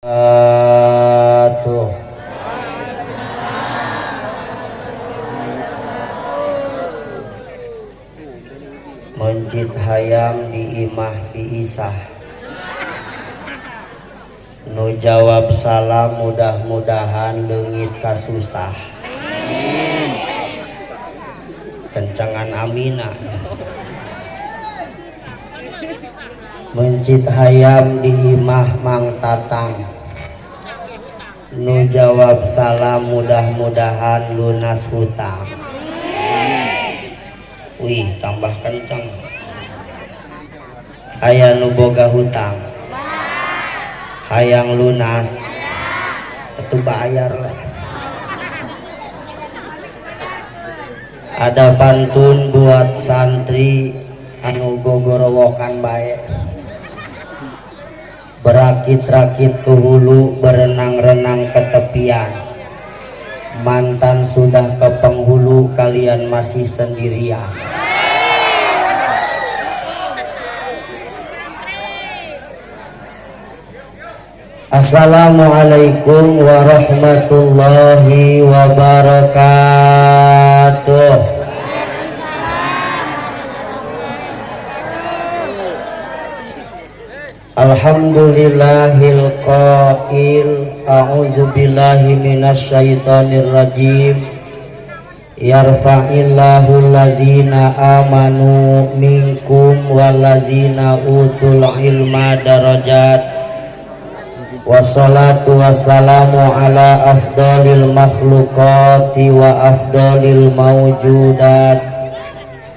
Wabarakatuh. Mencit hayam di imah diisah, nu jawab salam mudah-mudahan leungit kasusah. Kencangan amina. Mencit hayam di imah Mang Tatang, nu jawab salam mudah-mudahan lunas hutang. Wih, tambah kencang. Aya nu boga hutang, hayang lunas, itu bayar lah. Ada pantun buat santri anu gogorowokan bae. Berakit-rakit ke hulu, berenang-renang ke tepian. Mantan sudah ke penghulu, kalian masih sendirian. Assalamualaikum warahmatullahi wabarakatuh. Alhamdulillahil qail, a'udzu billahi minasyaitonir rajim. Yarfa'illahu alladzina amanu minkum walladzina utul ilma darajat. Wassalatu wassalamu ala afdalil makhluqati wa afdalil mawjudat,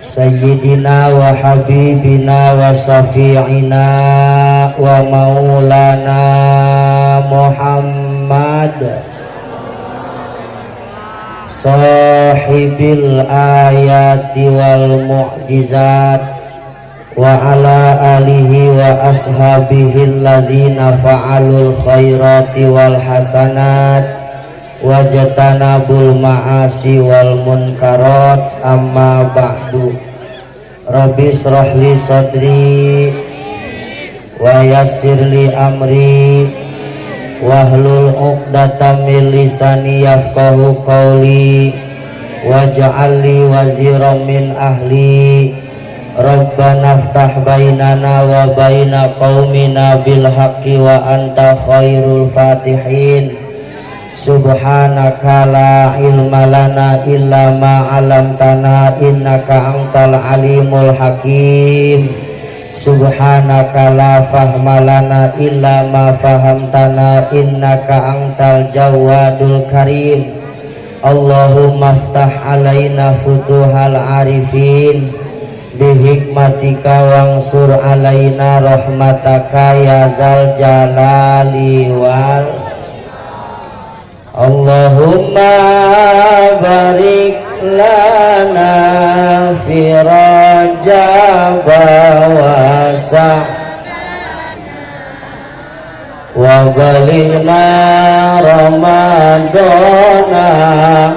sayyidina wa habibina wa syafi'ina wa maulana Muhammad, sahibil ayati wal mu'jizat, wa ala alihi wa ashabihi alladzina fa'alul khairati wal hasanat wajtanabul ma'asi wal munkarat. Amma ba'du. Rabbi israh li sadri wa yassir li amri wahlul 'uqdatam min lisani yafqahu qawli waj'al li waziran min ahli. Rabbana aftah bainana wa baina qaumina bil haqqi wa anta khairul fatihin. Subhanaka la ilma lana illa ma 'allamtana innaka antal alimul hakim. Subhanaka la fahma lana illa ma fahamtana innaka antal jawadul karim. Allahumma aftah alaina futuhal arifin bihikmatika wangsur alaina rahmataka ya dzal jalali wal. Allahumma barik lana fi Rajab wa wa balighna Ramadana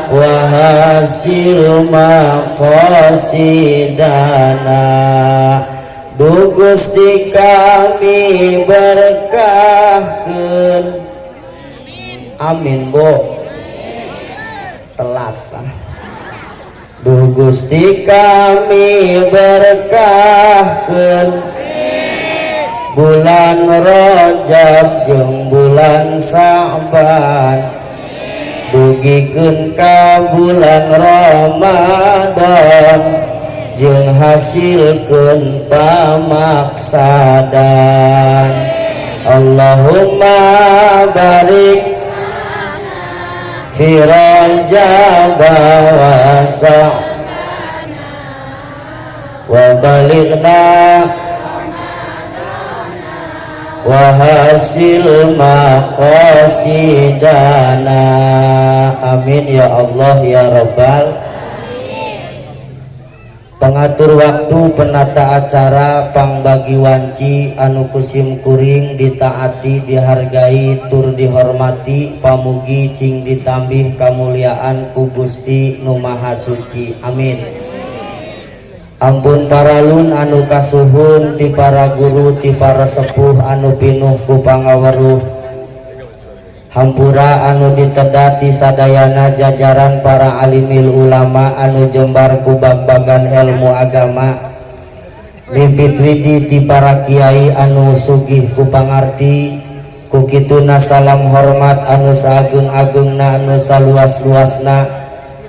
wa hasil maqasidana. Duh Gusti kami berkahkeun. Amin bu. Telat lah. Duh Gusti kami berkahkeun bulan Rajab jeung bulan Sa'ban, dugikeun ka bulan Ramadan jeung hasilkeun pamaksadan. Allahumma barik fi Rajab wa Sa'ban wa balighna wa hasil maqasidana. Amin ya Allah ya Rabbal. Pengatur waktu, penata acara, pangbagi wanci anu kusim kuring ditaati, dihargai, tur dihormati, pamugi sing ditambih kamuliaan ku Gusti nu Maha Suci. Amin. Ampun paralun anu kasuhun ti para guru ti para sepuh anu pinuh ku pangaweruh. Hampura anu diteda ti sadayana jajaran para alimil ulama anu jembar ku bag-bagan ilmu agama, mimpi widi ti para kiai anu sugih ku pangarti. Ku kituna salam hormat anu sagung-agungna, anu saluas-luasna,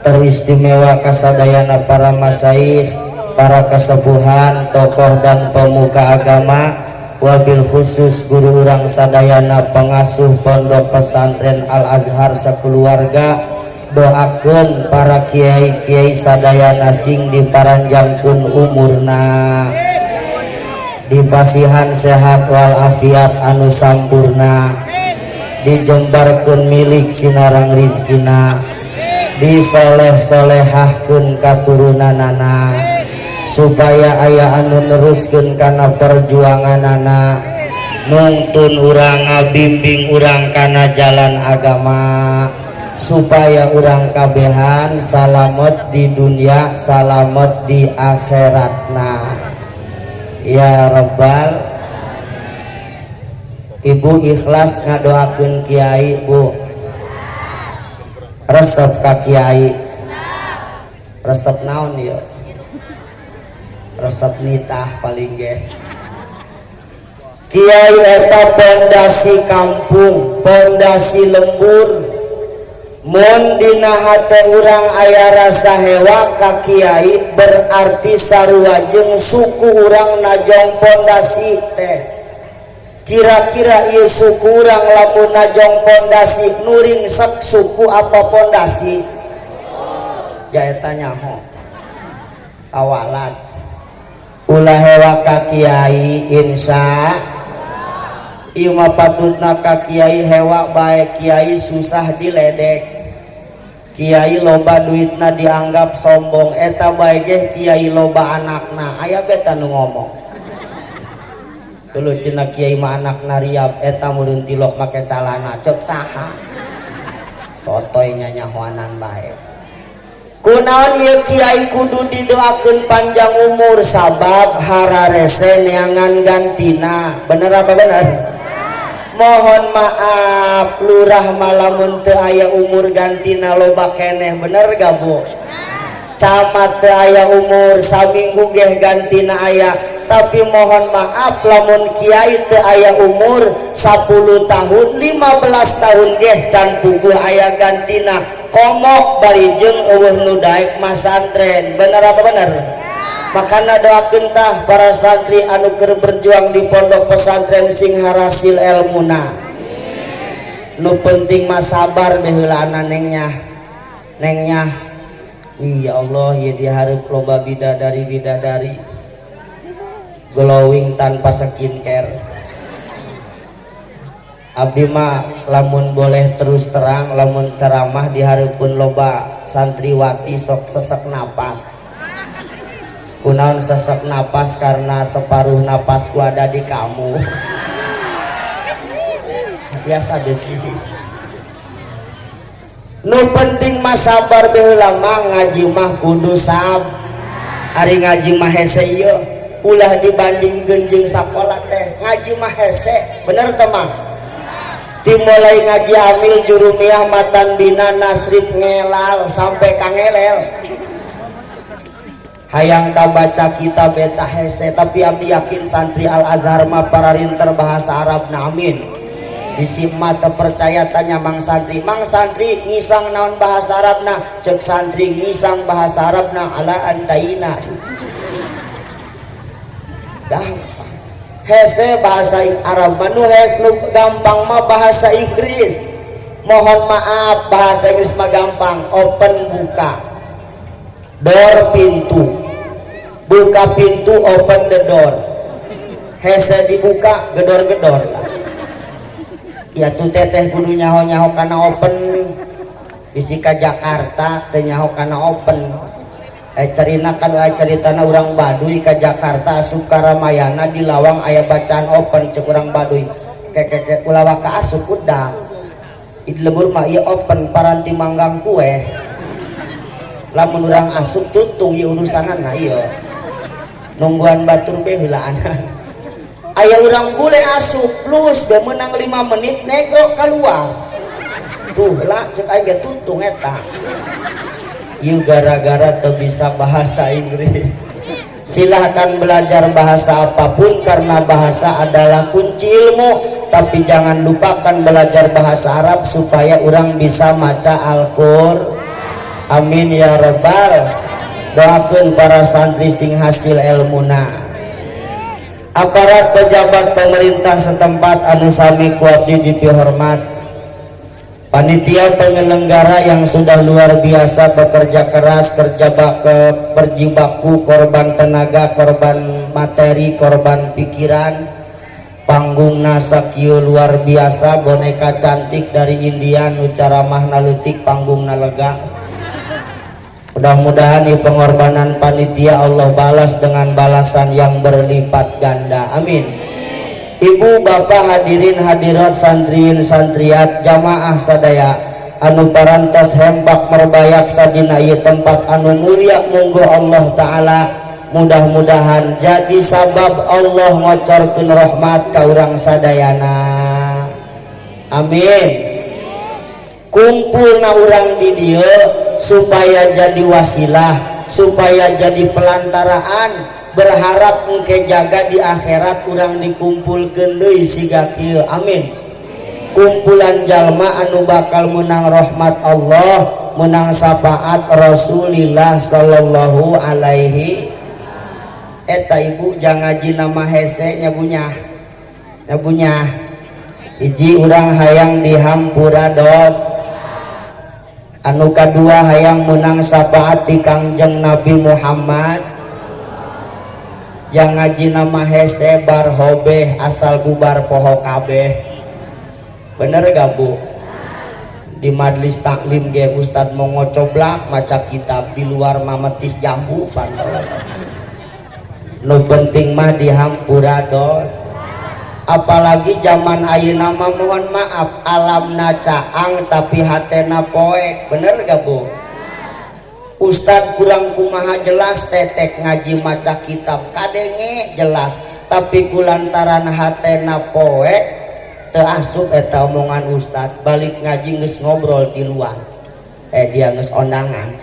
teristimewa kasadayana para masyayikh, para kasepuhan, tokoh dan pemuka agama, wabil khusus guru urang sadayana, pengasuh Pondok Pesantren Al Azhar sekeluarga. Doakeun para kiai-kiai sadayana sing diparanjangkeun umurna, dipasihan sehat walafiat anu sampurna, dijembarkeun milik sinareng rizkina, disoleh-solehahkeun katurunanana supaya aya anu neruskeun kana perjuanganana, nungtun urang, ngabimbing urang kana jalan agama, supaya urang kabehan salamet di dunia, salamet di akhiratna, ya rabbal. Ibu ikhlas ngadoakeun kiai, Bu? Resep ka kiai? Resep naon ya? Resep nitah paling ge. Kiai eta pondasi kampung, pondasi lembur. Mun dina hate urang aya rasa hewa ka kiai, berarti sarua jeung suku urang najong pondasi teh. Kira-kira ieu suku urang lamun najong pondasi, nu ringsek suku apa pondasi? Jaeta nyaho awalan. Ulah hewa ka kiai, insya. Ieu mah patutna ka kiai hewa bae. Kiai susah diledek, kiai loba duitna dianggap sombong, eta bae ge kiai loba anakna aya beta nu ngomong dulu cenah kiai mah anak nariap, eta meureun tilok make calana, cek saha? Sotoy nyanyahoanan bae. Kunaon ieu kiai kudu didoakeun panjang umur? Sabab hararese neangan gantina. Bener apa bener? Mohon maaf, lurah mah lamun teu aya umur gantina loba keneh, bener gak, Bu? Camat teu aya umur, saminggu geh gantina aya. Tapi mohon maaf, lamun kiai teu aya umur, 10 tahun, 15 tahun geh can puguh aya gantina, komok bari jeung euweuh nu daek masantren. Bener apa bener? Makana doakeun tah para santri anu keur berjuang di pondok pesantren sing harasil elmuna. Nu penting mah sabar baheulana, nengnya, nengnya. Ya Allah, ya dihareup loba bidadari bidadari glowing tanpa skincare. Abdi mah lamun boleh terus terang, lamun ceramah dihareupeun loba santriwati sok sesek napas. Kunaon sesek napas? Karena separuh napasku ada di kamu. Biasa besi. Nu penting mah sabar baheula mah. Ngaji mah kudu sab. Ari ngaji mah hese ieu, ulah dibandingkeun jeung sakola teh. Ngaji mah hese, bener teu mah? Dimulai ngaji amil, jurumiyah, matan bina, nasrib, ngelal sampai kangelel, hayang kabaca kitab beta hese. Tapi abdi yakin santri Al Azhar mah pararinter bahasa Arab na, amin. Bisi mah percaya, tanya mang santri, "Mang santri, ngisang naon bahasa Arab?" Nah, cek santri ngisang bahasa Arab na ala antaina. Gampang hese bahasa Arab. Manu nu gampang mah bahasa Inggris. Mohon maaf, bahasa Inggris mah gampang. Open buka, door pintu, buka pintu, open the door. Hese dibuka, gedor-gedor lah ya. Tuh teteh kudu nyaho-nyaho kana open. Bisi ka Jakarta teu nyaho kana open. Cerina kan ceritana urang Baduy ka Jakarta, asup ka Ramayana, di lawang aya bacaan "open". Cek urang Baduy, "Keke, ulah waka asup, udah di lembur mah ieu open paranti manggang kue. Lamun urang asup tutung ieu urusanana." Ieu nungguan batur be heulaanan. Aya urang bule asup, plus be menang 5 menit, negro keluar. Tuh lah, cek aing ge tutung eta. Ieu gara-gara teu bisa bahasa Inggris. Silahkan belajar bahasa apapun karena bahasa adalah kunci ilmu, tapi jangan lupakan belajar bahasa Arab supaya orang bisa maca Al-Qur'an. Amin ya robbal. Doakeun para santri sing hasil ilmuna. Aparat pejabat pemerintah setempat anu sami ku abdi dipihormat, panitia penyelenggara yang sudah luar biasa bekerja keras, kerja ke berjibaku, korban tenaga, korban materi, korban pikiran. Panggung sakieu luar biasa, boneka cantik dari India nu caramah leutik, panggung lega. Mudah-mudahan di pengorbanan panitia Allah balas dengan balasan yang berlipat ganda. Amin. Ibu bapak, hadirin hadirat, santriin santriat, jamaah sadaya anu parantos hembak merbayak sadina ieu tempat anu mulia, munggo Allah Ta'ala mudah-mudahan jadi sabab Allah ngocorkeun rahmat ka urang sadayana. Amin. Kumpulna urang di dieu supaya jadi wasilah, supaya jadi pelantaraan, berharap engke jaga di akhirat urang dikumpulkeun deui siga kieu. Amin. Kumpulan jalma anu bakal menang rahmat Allah, menang syafaat Rasulillah sallallahu alaihi. Eta ibu, jangan ngaji nama hese nyabunya nyabunya. Hiji, urang hayang dihampura dos. Anu kadua, hayang menang syafaat ti Kangjeng Nabi Muhammad. Jangan ngaji nama hese bar hobeh, asal bubar poho kabeh. Bener gak, Bu? Di majlis taklim ge ustad mau ngocoblak maca kitab, di luar mametis jambu pantol. Nu penting mah dihampura dos. Apalagi zaman ayeuna mah, mohon maaf, alamna caang tapi hatena poek. Bener gak, Bu? Ustad kurang kumaha jelas tetek ngaji maca kitab kadenge jelas, tapi kulantaran hatena poek teu asup eta omongan ustad. Balik ngaji geus ngobrol tiluan, eh dia geus ondangan.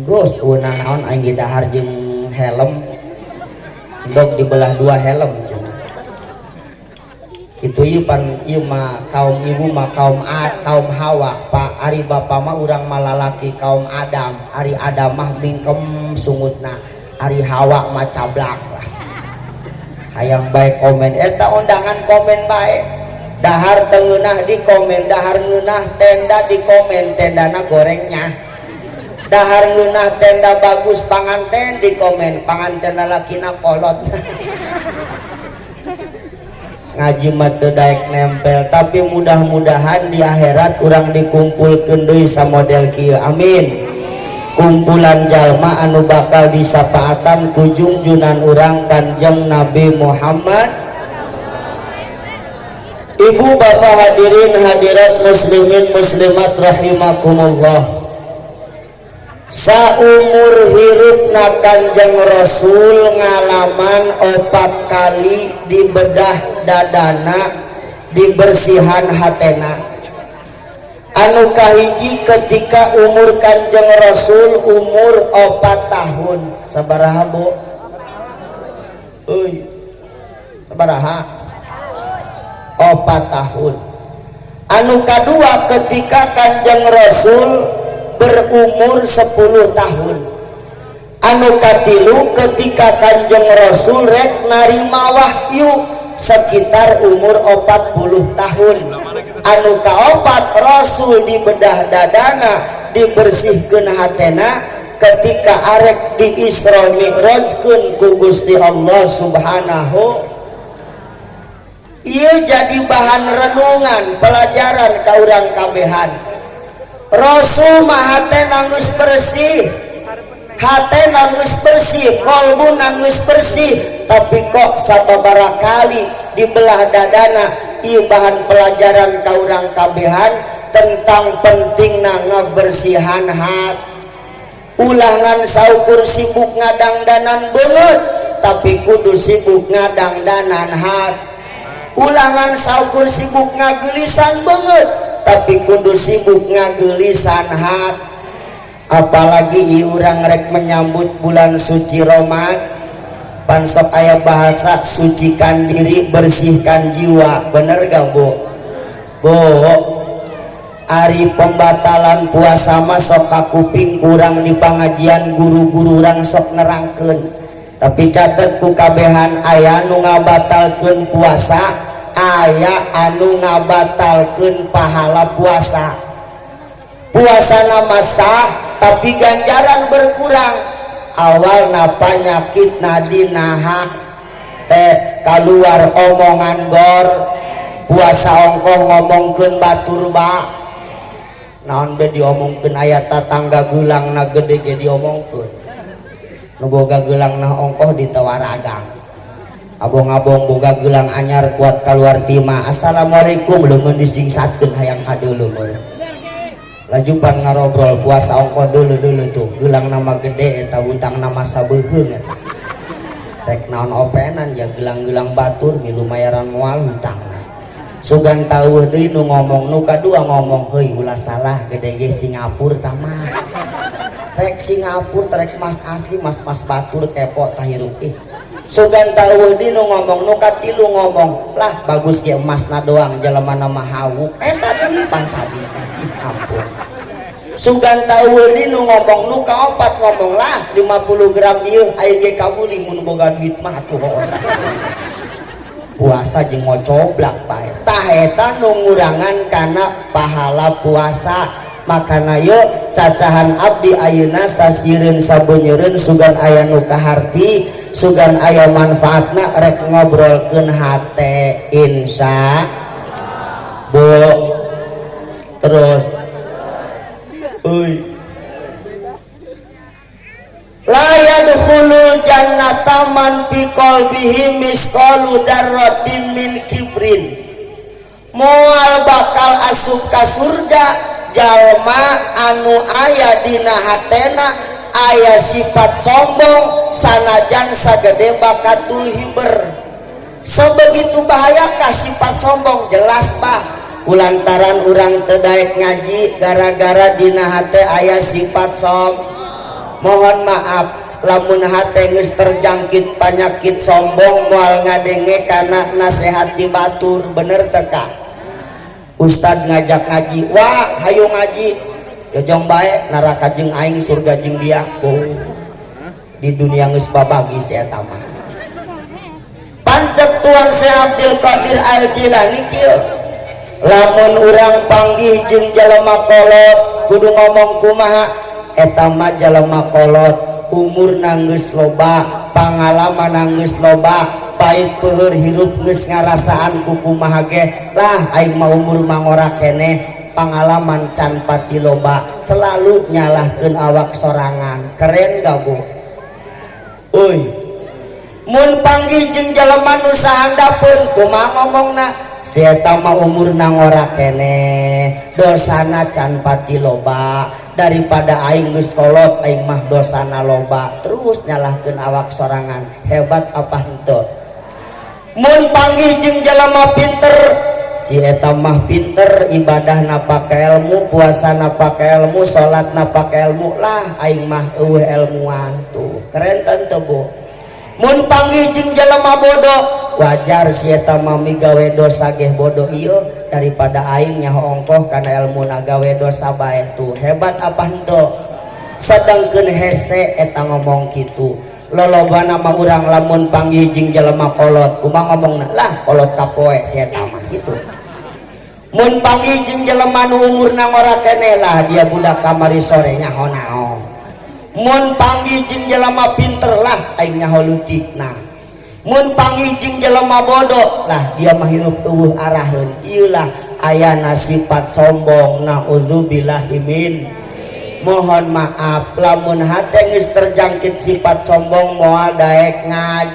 Geus eueuh naon, aing ge dahar jeung helm, endog dibelah dua helm cenah. Kitu ieu pan, ieu mah kaum ibu mah kaum A, kaum Hawa, Pak. Ari bapak mah, urang mah lalaki kaum Adam. Ari Adam mah mingkem sungutna, ari Hawa mah cablak lah. Hayang bae komen eta undangan, komen bae. Dahar teu ngeunah di komen, dahar ngeunah tenda di komen, tendana gorengnya. Dahar ngeunah, tenda bagus, panganten di komen, panganten lalakina kolot. Ngaji mah teu daek nempel, tapi mudah-mudahan di akhirat urang dikumpulkeun deui samodel kieu. Amin. Kumpulan jalma anu bakal disapaatan ku junjunan urang Kanjeng Nabi Muhammad. Ibu bapak, hadirin hadirat, muslimin muslimat rahimakumullah, saumur hirupna Kanjeng Rasul ngalaman opat kali dibedah dadana, dibersihan hatena. Anu kahiji ketika umur Kanjeng Rasul umur 4 tahun. Sabaraha, Bu? Euy, sabaraha? 4 tahun. Anu kadua ketika Kanjeng Rasul berumur 10 tahun. Anu katilu ketika Kanjeng Rasul rek narima wahyu sekitar umur 40 tahun. Anu kaopat, Rasul dibedah dadana, dibersihkan hatena ketika arek di Isra Mi'rajkeun ku Gusti Allah Subhanahu. Ieu jadi bahan renungan, pelajaran ka urang kabehan. Rasul mah hatena geus bersih, hatena geus bersih, kolbuna geus bersih, tapi kok sababaraha kali dibelah dadana. Ieu bahan pelajaran ka urang kabehan tentang pentingna ngabersihan hat. Ulah ngan saukur sibuk ngadangdanan beungeut, tapi kudu sibuk ngadangdanan hat. Ulah ngan saukur sibuk ngagelisan beungeut, tapi kudu sibuk ngageulisan hat. Apalagi urang rek menyambut bulan suci Ramadan, pan sok aya bahasa sucikan diri, bersihkan jiwa. Bener gak, Bu? Bu, ari pembatalan puasa mah sok kakuping kurang di pengajian, guru-guru urang sok nerangkeun. Tapi catet ku kabehan, aya nu ngabatalkeun puasa, aya anu ngabatalkeun pahala puasa. Puasa nama sah, tapi ganjaran berkurang. Awal penyakit nadi naha teh keluar omongan gor, puasa ongkoh ngomongkeun batur ba naon be diomongkeun. Aya tatangga geulangna gede ge diomongkeun, nu boga geulangna ongkoh ditawaragang. Abong-abong boga gelang anyar kuat keluar tima, "Assalamualaikum," leungeun disingsatkeun hayang kadeuleu meureun. Laju pan ngarobrol puasa ongkoh deuleu-deuleu tuh gelang nama gede eta, hutang nama sabeuheung eta, rek naon openan ja gelang-gelang batur milu mayaran moal hutangna. Sugan tau deui nu ngomong, nu kadua ngomong, "Heuy, ulah salah, gede ge Singapura tah mah." Rek Singapura rek mas asli, mas mas batur kepo tah hirup ih. Sugan tau deui nu ngomong, nu katilu ngomong, "Lah, bagus ge emasna doang, jelema nama hawuk." Eta deui pan sadisna, ih ampun. Sugan tau deui nu ngomong, nu kaopat ngomong, "Lah, 50 gram ieu aing ge kabuli mun boga duit mah atuh." Hooh, puasa jeung ngocoblak bae tah eta nu ngurangan kana pahala puasa. Makana yuk cacahan abdi ayeuna sasireun sabeunyereun, sugan aya nu kaharti, sugan aya manfaatna, rek ngobrolkeun hate, insya Bu. Terus euy, la yadkhulul jannata man fi qalbihi misqalu dzarratin min kibrin. Moal bakal asup ka surga jalma anu aya dina hatena aya sifat sombong sanajan sagede bakatul hiber. Sebegitu bahayakah sifat sombong? Jelas bah, kulantaran urang teu daek ngaji gara-gara dina hate aya sifat som. Mohon maaf, lamun hate geus terjangkit penyakit sombong, moal ngadenge kana nasehati batur. Bener teka? Ustad ngajak ngaji, "Wah, hayu ngaji." "Ya jong bae, neraka jeung aing, surga jeung dia." Oh, di dunia geus babagi si eta mah. Pancep tuan Syekh Abdul Qadir Al Jilani kieu, lamun urang panggih jeung jelema kolot kudu ngomong kumaha? "Eta mah jelema kolot, umur geus loba, pangalaman geus loba, pahit peuheur hirup geus ngarasaan kukumaha ge. Lah, aing mah umur mangora keneh, pangalaman can pati loba." Selalu nyalahkeun awak sorangan. Keren gak, Bu? Uy, mun panggih jeung jelema nu sahandapeun kumaha ngomongna? "Si eta mah umurna ngora keneh, dosana can pati loba, daripada aing geus kolot, aing mah dosana loba." Terus nyalahkeun awak sorangan. Hebat apa henteu? Mun panggih jeung jelema pinter, "Si eta mah pinter, ibadah pake ilmu, puasa pake ilmu, salat pake ilmu. Lah, aing mah euweuh ilmuan." Tuh, keren teu, Bu? Mun panggih jeung jelema bodoh, "Wajar si eta mah migawe dosa geh bodoh ieu, daripada aing nyaho ongkoh kana ilmu gawe dosa bae." Tuh, hebat apa henteu? Sedangkeun hese eta ngomong kitu. Lolobana mah urang lamun panggih jeung jelema kolot kumaha ngomongna? "Lah, kolot kapoe si eta mah," kitu. Mun panggih jeung jelema nu umurna ngora keneh, "Lah, dia budak kamari sore nyaho naon." Mun panggih jeung jelema pinter, "Lah, aing nyaho leutik." Nah, mun panggih jeung jelema bodoh, "Lah, dia mah hirup euweuh araheun." Ieu lah ayana sifat sombong, naudzubillahi min. Mohon maaf, lamun hate geus terjangkit sifat sombong moal daek ngaji.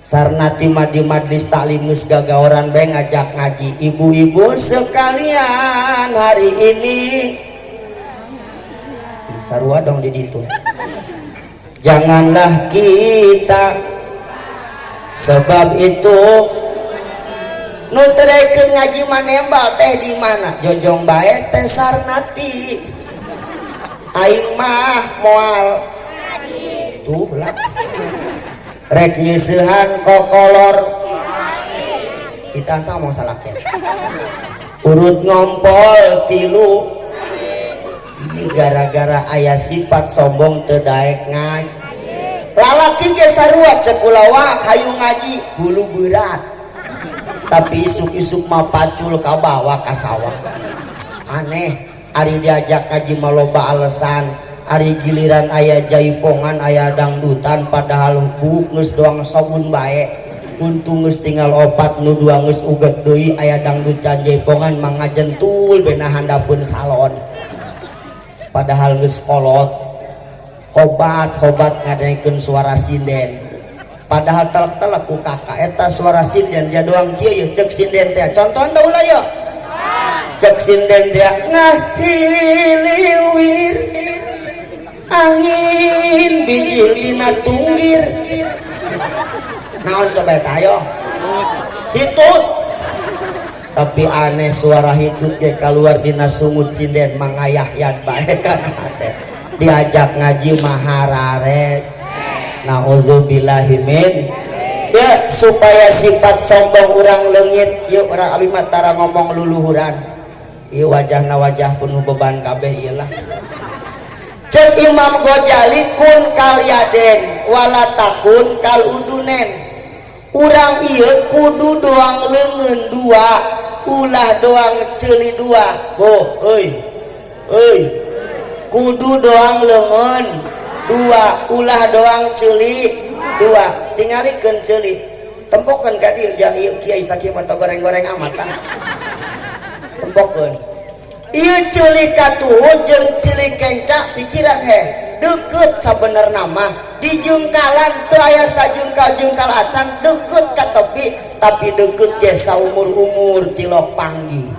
Sarnati mah di majlis taklim geus gagaoran bae ngajak ngaji. "Ibu-ibu sekalian, hari ini," sarua dong di ditu, "janganlah kita sebab itu Nu teu daekeun ngaji mah nembal teh di mana? Jojong bae teh sarnati. Aing mah moal tuh lah. Rek nyeusehan kokolor. Kita sama ngomong salaknya. Urut ngompol tilu. Ieu gara-gara aya sifat sombong teu daek ngaji. Lalaki ge sarua, cek kula hayu ngaji bulu berat. Tapi isuk-isuk mah pacul ka bawah ka sawah. Aneh, ari diajak ngaji mah loba alasan. Ari giliran aya jaipongan, aya dangdutan, padahal buuk geus doang sabun bae. Untung geus tinggal opat, nu dua geus uget deui, aya dangdut can jaipongan mah ngajentul bena handapeun salon. Padahal geus kolot. Hobat-hobat ngadengekeun suara sinden. Padahal telek-telek ku kakak eta suara sinden jadoang kieu yeuh, cek sinden teh. Contoh teh ulah yeuh. Cek sinden teh ngahiliwir angin bijil dina tunggir. Naon coba eta ayo? Hitut. Tapi aneh suara hitut ge kaluar dina sungut sinden mangayahyan bae kana hate. Diajak ngaji mah harares. Nauzubillahi min. Ya supaya sifat sombong urang leungit, ieu urang abi mah tara ngomong luluhuran. Ieu wajahna wajah penuh beban kabeh ieu lah. Cek Imam Ghazali kun kal yaden wala takun kal udunen. Urang ieu kudu doang leungeun dua, ulah doang ceuli dua. Boh, euy. Euy. Kudu doang leungeun dua, ulah doang ceuli dua. Tingalikeun ceuli. Tempokeun ka dieu ja ieu Kiai sakieu mah goreng-goreng amat lah. Tempokeun. Ieu ceuli katuhu jeung ceuli kenca pikiran he deket sabenerna mah di jengkalan teu aya sajengkal-jengkal acan deket ka tepi, tapi deket ge saumur-umur tilok panggi.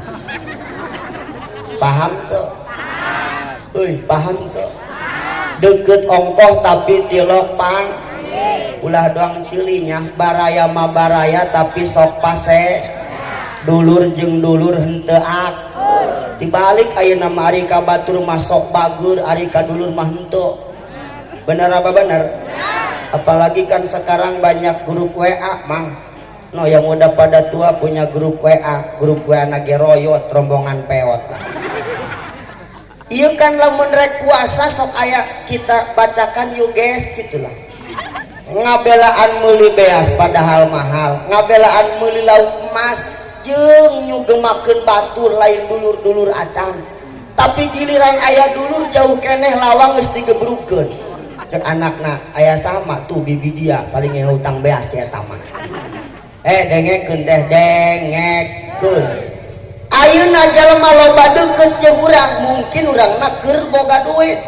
Paham teu? Euy, paham teu? Deket ongkoh tapi tilok pang. Ulah doang ceulinya, baraya mah baraya tapi sok pase. Dulur jeung dulur henteu ak. Dibalik ayeuna mah ari ka batur mah sok bager, ari ka dulur mah henteu. Bener apa bener? Apalagi kan sekarang banyak grup WA, Mang. No, yang udah pada tua punya grup WA, grup WA na ge royot, rombongan peot lah. Iya kan lamun rek puasa sok aya kita bacakan yuk guys gitulah. Ngabelaan meuli beas padahal mahal, ngabelaan meuli lauk emas jeung nyugemakeun batur lain dulur-dulur acan. Tapi giliran aya dulur jauh keneh lawang geus digebrukeun. Cek anakna aya sama tuh bibi dia paling hutang beas ya mah. Dengekeun teh dengekeun. Ayeuna jalma loba deukeut jeung urang mungkin urangna keur boga duit.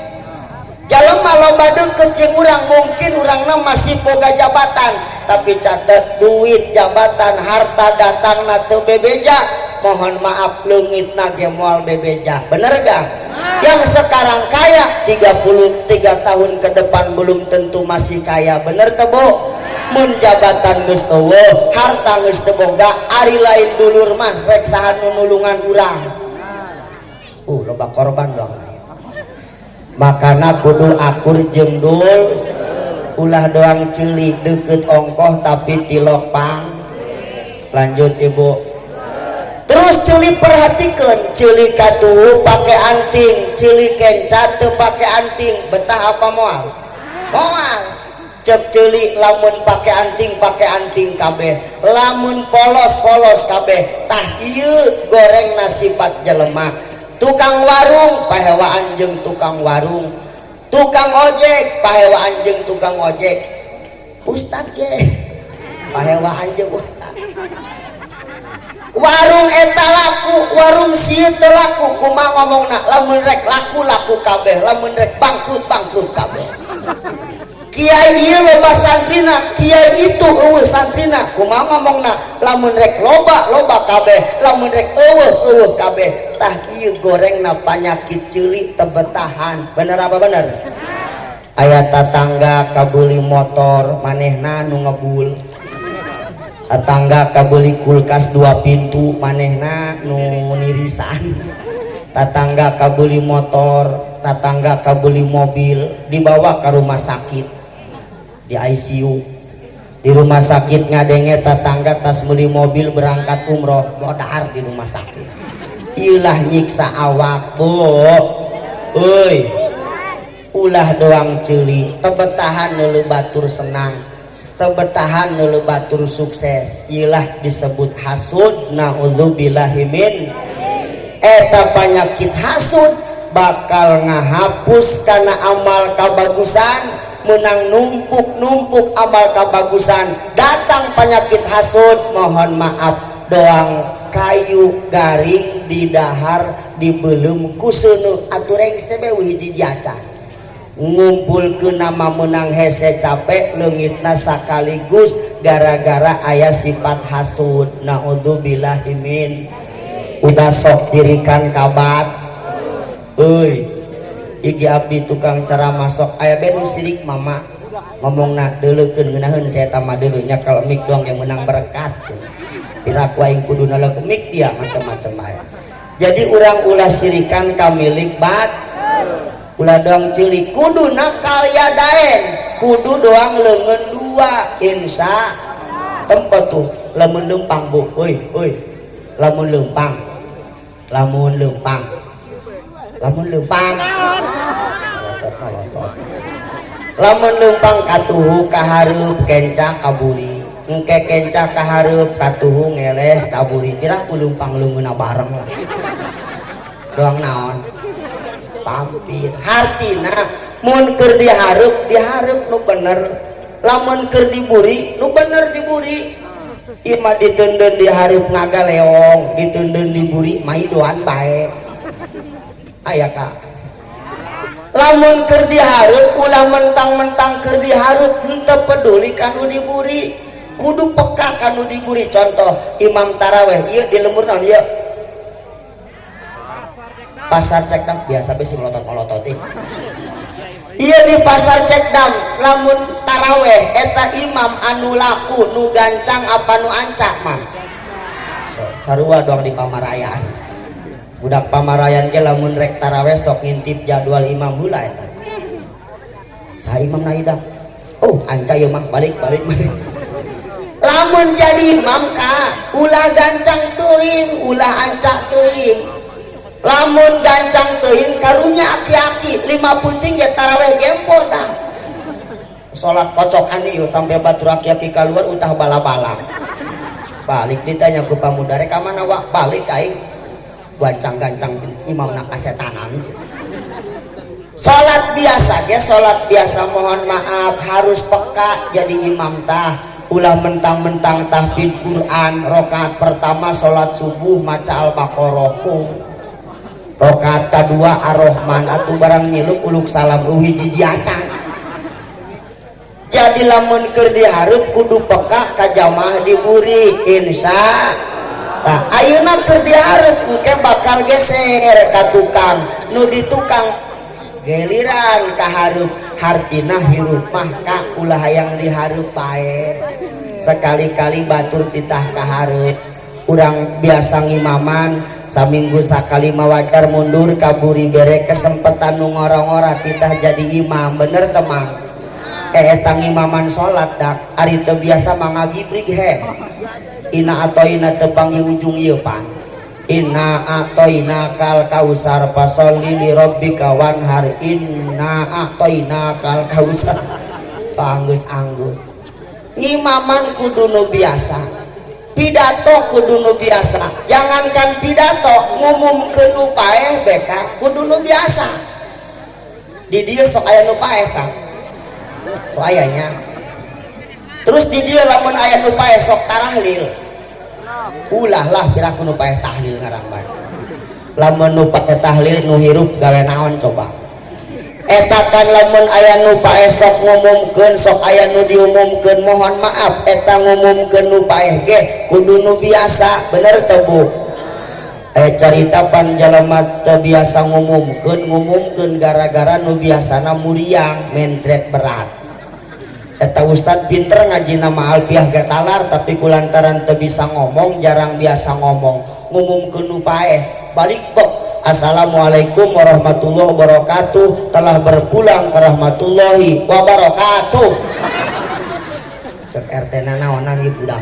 Jalma loba deukeut jeung urang mungkin urangna masih boga jabatan, tapi catet duit jabatan harta datangna teu bebeja, mohon maaf leungitna ge moal bebeja. Bener gak? Yang sekarang kaya 33 tahun ke depan belum tentu masih kaya. Bener teu, Bu? Mun jabatan geus eueuh, harta geus teu boga, ari lain dulur mah rek saha nu nulungan urang. Loba korban dong. Makana kudu akur jeung dul, ulah doang ceuli deukeut ongkoh tapi tilok pang. Lanjut ibu. Terus ceuli perhatikan, ceuli katuhu pake anting, ceuli kenca teu pake anting, betah apa moal? Moal. Cek ceuli lamun pake anting pake anting kabeh, lamun polos polos kabeh. Tah ieu gorengna sifat jelema. Tukang warung pahewaan jeung tukang warung, tukang ojek pahewaan jeung tukang ojek, ustad ge pahewaan jeung ustad. Warung eta laku, warung sieun teu laku, kumaha ngomongna? Lamun rek laku laku kabeh, lamun rek bangkrut bangkrut kabeh. Kiai ieu loba santrina, kiai itu eueuh santrina, kumaha ngomongna? Lamun rek loba loba kabeh, lamun rek eueuh eueuh kabeh. Tah ieu gorengna panyakit ceuli teu betahan. Bener apa bener? Aya tatangga kabeuli motor, manehna nu ngebul. Tetangga kabeli kulkas dua pintu, manehna nu nirisan. Tetangga kabeli motor, tetangga kabeli mobil, dibawa ke rumah sakit, di ICU. Di rumah sakit ngadenge tetangga tas beli mobil, berangkat umroh, modar di rumah sakit. Ilah nyiksa awak, Bu. Euy, ulah doang ceuli, teu betahan neuleu batur senang, teu betahan neuleu batur sukses. Ilah disebut hasud, naudzubillahi min. Eta penyakit hasud bakal ngahapus karena amal kabagusan. Menang numpuk-numpuk amal kabagusan, datang penyakit hasud, mohon maaf, doang kayu garing di dahar dibelum ku seuneu atuh rengse be hiji acan. Ngumpul ke nama menang hese capek, leungitna sekaligus gara-gara aya sifat hasud, naudzubillahi min. Udah sok dirikan kabat euy. Igi abdi tukang cara masuk aya be nu sirik, mama ngomongna deuleukeun ngeunaheun saya mah deuleu nya, kalau mik doang yang menang berkat. Piraku aing kudu nalek mik dia macam-macam aya. Jadi urang ulah sirikan ka milik bat, ulah doang cilik, kudu nakal yadaen, kudu doang leungeun dua. Insya tempat tuh lamun lempang, Bu. Oi oi, lamun lempang, lamun lempang, lamun lempang, lotot lotot, lamun lempang katuhu kahareup, kenca kaburi. Engke kenca kahareup, katuhu ngeleh kaburi. Kira ku lempang leungeunna bareng lah, doang naon pampir. Hartina mun keur dihareup, dihareup nu bener. Lamun keur diburi, nu bener diburi. Ieu mah diteundeun dihareup ngagaleong, diteundeun diburi maidoan bae. Aya ka lamun keur dihareup ulah mentang-mentang keur dihareup henteu peduli kanu diburi. Kudu peka kanu diburi. Contoh imam taraweh ieu di lembur naon ieu, Pasar Cekdam. Biasa besi melotot-melotot iya di Pasar Cekdam. Lamun taraweh eta imam anu laku nu gancang apa nu ancak mah? Sarua doang di Pamarayan. Budak Pamarayan ge lamun rek taraweh sok ngintip jadwal imam heula. Eta saha imam naida? Oh, anca ieu mah, balik balik balik. Lamun jadi imam ka ulah gancang teuing, ulah ancak teuing. Lamun gancang teuing karunya aki-aki lima puting ya taraweh gempor dah. Salat kocokan ieu sampai batur aki-aki keluar utah bala-bala. Balik ditanya ku pamuda, "Rek ka mana, Wak?" "Balik aing, gancang-gancang imam nak kasetanan." Salat biasa ge, salat biasa, mohon maaf, harus peka jadi imam tah. Ulah mentang-mentang tahfidz Quran, rokaat pertama salat subuh maca Al-Baqarah, rokaat kedua Ar-Rahman, atuh barang nyilup uluk salam hiji acan. Jadi lamun keur dihareup kudu peka ka jamaah diburi. Insya. Tah, ayeuna keur dihareup, engke bakal geser ka tukang. Nu di tukang geliran ka hareup. Hartina hirup mah ka ulah hayang dihareup bae. Sekali-kali batur titah ka hareup. Urang biasa ngimaman saminggu sakali mah wajar mundur kaburi, bere kesempatan nu ngora-ngora titah jadi imam. Bener temang? Eh, eta ngimaman salat dak ari teu biasa mah ngagibrig he. Inna atoina teu panggih ujung ieu pan. Inna atoina kal kausar fasholli li rabbika wanhar. Inna atoina kal kausar. Anggus-anggus. Ngimaman kudu nu biasa, pidato kudu nu biasa. Jangankan pidato, ngumumkeun nu paeh BK kudu nu biasa. Di dieu sok aya nu paeh Kang? Oh, ayanya. Terus di dieu lamun aya nu paeh sok tarahlil? Ulah lah, piraku nu paeh tahlil ngarang bae. Lamun nu paeh tahlil, nu hirup gawe naon coba? Eta kan lamun aya nu paeh sok ngumumkeun, sok aya nu diumumkeun. Mohon maaf, eta ngumumkeun nu paeh ge kudu nu biasa. Bener teu, Bu? Eh, carita pan jalema teu biasa ngumumkeun, ngumumkeun gara-gara nu biasana muriang mencret berat. Eta ustad pinter ngaji nama Alfiah getalar, tapi kulantaran teu bisa ngomong, jarang biasa ngomong, ngumumkeun nu paeh. Balik kok, "Assalamualaikum warahmatullahi wabarakatuh, telah berpulang ke rahmatullahi wabarakatuh." Cek RT, "Nanaonan ieu budak?"